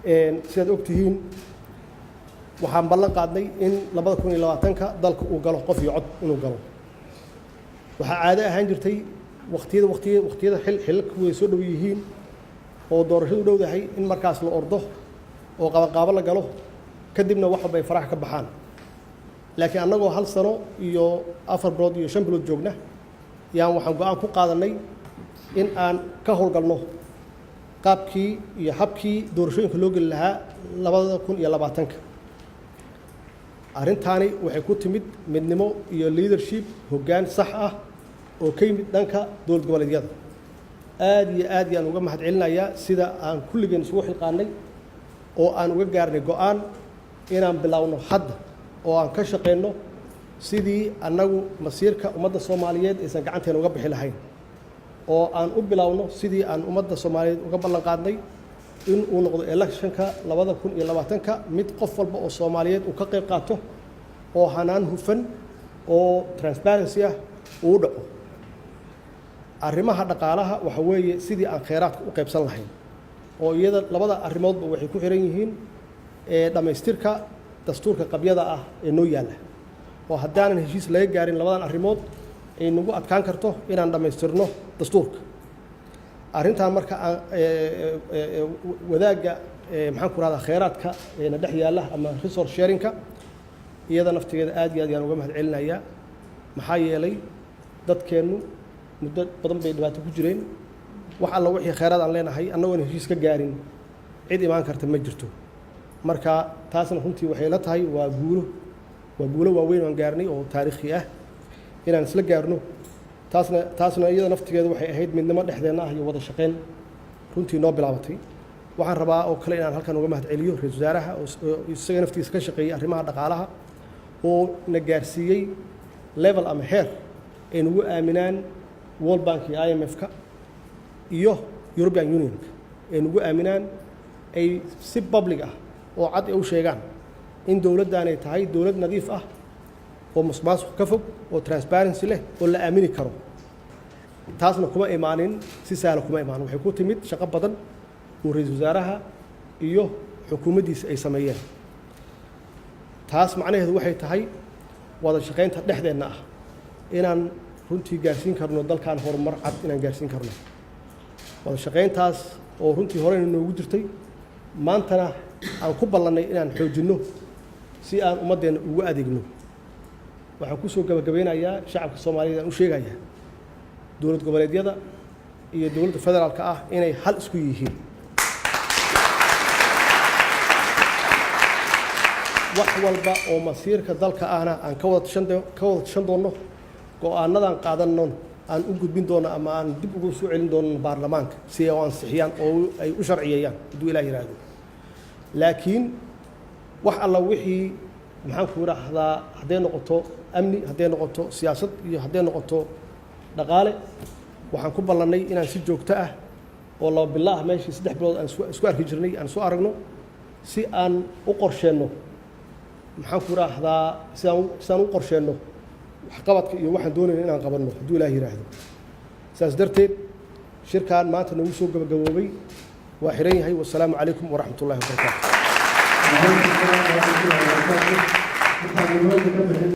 Sidaad og tihiin, waxaan ballan qaadnay in 2020-ka dalka uu galo qof iyo cod inuu galo. Waxaa caado ahaan jirtay waqtiyada waqtiya waqtiyada xilalku way soo dhow yihiin oo doorashadu dhowdahay in markaas la ordo oo qabanqaabo la galo, kadibna wax walba ay faraha ka baxaan. Laakiin annagoo hal sano iyo 4 bilood iyo 5 bilood joogna yaan waxaan go'aan ku qaadannay in aan ka howlgalno qaabkii iyo habkii doorashooyinka loo geli lahaa 2020-ka. Arrintaani waxay ku timid midnimo iyo leadership, hoggaan sax ah oo ka yimid dhanka dowlad goboleedyada. Aad iyo aad yaan uga mahad celinayaa sida aan kulligeen isugu xilqaannay oo aan uga gaarnay go'aan inaan bilowno hadda oo aan ka shaqayno sidii annagu masiirka ummadda Soomaaliyeed aysan gacanteena uga bixi lahayn, oo aan u bilowno sidii aan ummadda Soomaaliyeed uga ballan qaadnay in uu noqdo electionka 2020-ka mid qof walba oo Soomaaliyeed uu ka qayb qaato oo hanaan hufan oo transparency ah uu u dhaco. Arrimaha dhaqaalaha waxa weeye sidii aan kheyraadka u qaybsan lahayn, oo iyada labada arrimoodba waxay ku xiran yihiin ee dhammaystirka dastuurka qabyada ah ee noo yaalla, oo haddaanan heshiis laga gaarin labadan arrimood ay nagu adkaan karto inaan dhammaystirno dastuurka. Arrintan marka aan wadaagga, maxaan ku rahdaa, kheyraadka na dhex yaalla ama resource sharingka, iyada naftigeeda aad iyo aad yaan uga mahad celinayaa. Maxaa yeelay, dadkeennu muddo badan bay dhibaato ku jireen. Wax alla wixii kheyraad aan leenahay annagoon heshiis ka gaarin cid imaan karta ma jirto. Marka taasna runtii waxay la tahay waa guulo waaweyn aan gaarnay oo taariikhi ah inaan isla gaarno. Taasna iyada naftigeeda waxay ahayd midnimo dhexdeenna ah iyo wada shaqayn runtii noo bilaabatay. Waxaan rabaa oo kale inaan halkan uga mahad celiyo ra-iisul wasaaraha oo isaga naftiisa ka shaqeeyey arrimaha dhaqaalaha, oo na gaarsiiyey level ama heer ay nagu aaminaan World Bank iyo IMF-ka iyo European Unionka, ay nagu aaminaan, ay si public ah oo cad ay u sheegaan in dowladdaanay tahay dowlad nadiif ah oo musuqmaasuq ka fog oo transparency leh oo la aamini karo. Taasna kuma imaanin si sahla, kuma imaanin. Waxay ku timid shaqo badan uu ra-iisul wasaaraha iyo xukuumaddiisa ay sameeyeen. Taas macnaheedu waxay tahay wada shaqaynta dhexdeenna ah inaan runtii gaarsiin karno dalkan horumar cad, inaan gaarsiin karno wada shaqayntaas oo runtii horeyna noogu jirtay, maantana aan ku ballannay inaan xoojinno si aan ummaddeenna ugu adeegno. Waxaan ku soo gabagabeynayaa, shacabka Soomaaliyeed aan u sheegayaa, dowlad goboleedyada iyo dowladda federaalka ah inay hal isku yihiin. Wax walba oo masiirka dalka ahna aan ka wada tashan doonno, go'aanadan qaadanno aan u gudbin doono ama aan dib ugu soo celin doono baarlamaanka si ay u ansixiyaan oo ay u sharciyeeyaan, hadduu Ilaah yidhaahdo. Laakiin wax alla wixii, maxaan ku idhaahdaa, hadday noqoto amni, hadday noqoto siyaasad iyo hadday noqoto dhaqaale, waxaan ku ballannay inaan si joogto ah oo 2 bilo ah meeshii 3 bilood aan isku arki jirnay aan isu aragno, si aan u qorsheenno, maxaan ku idhaahdaa, sidaan u qorsheenno waxqabadka iyo waxaan doonayna inaan qabanno, hadduu Ilaah yidhaahdo. Saas darteed shirkan maanta nagu soo gabagaboobay, waa xiran yahay. Wasalaamu calaykum waraxmat ullahi wabarakaatu. Waxaan ka bixin.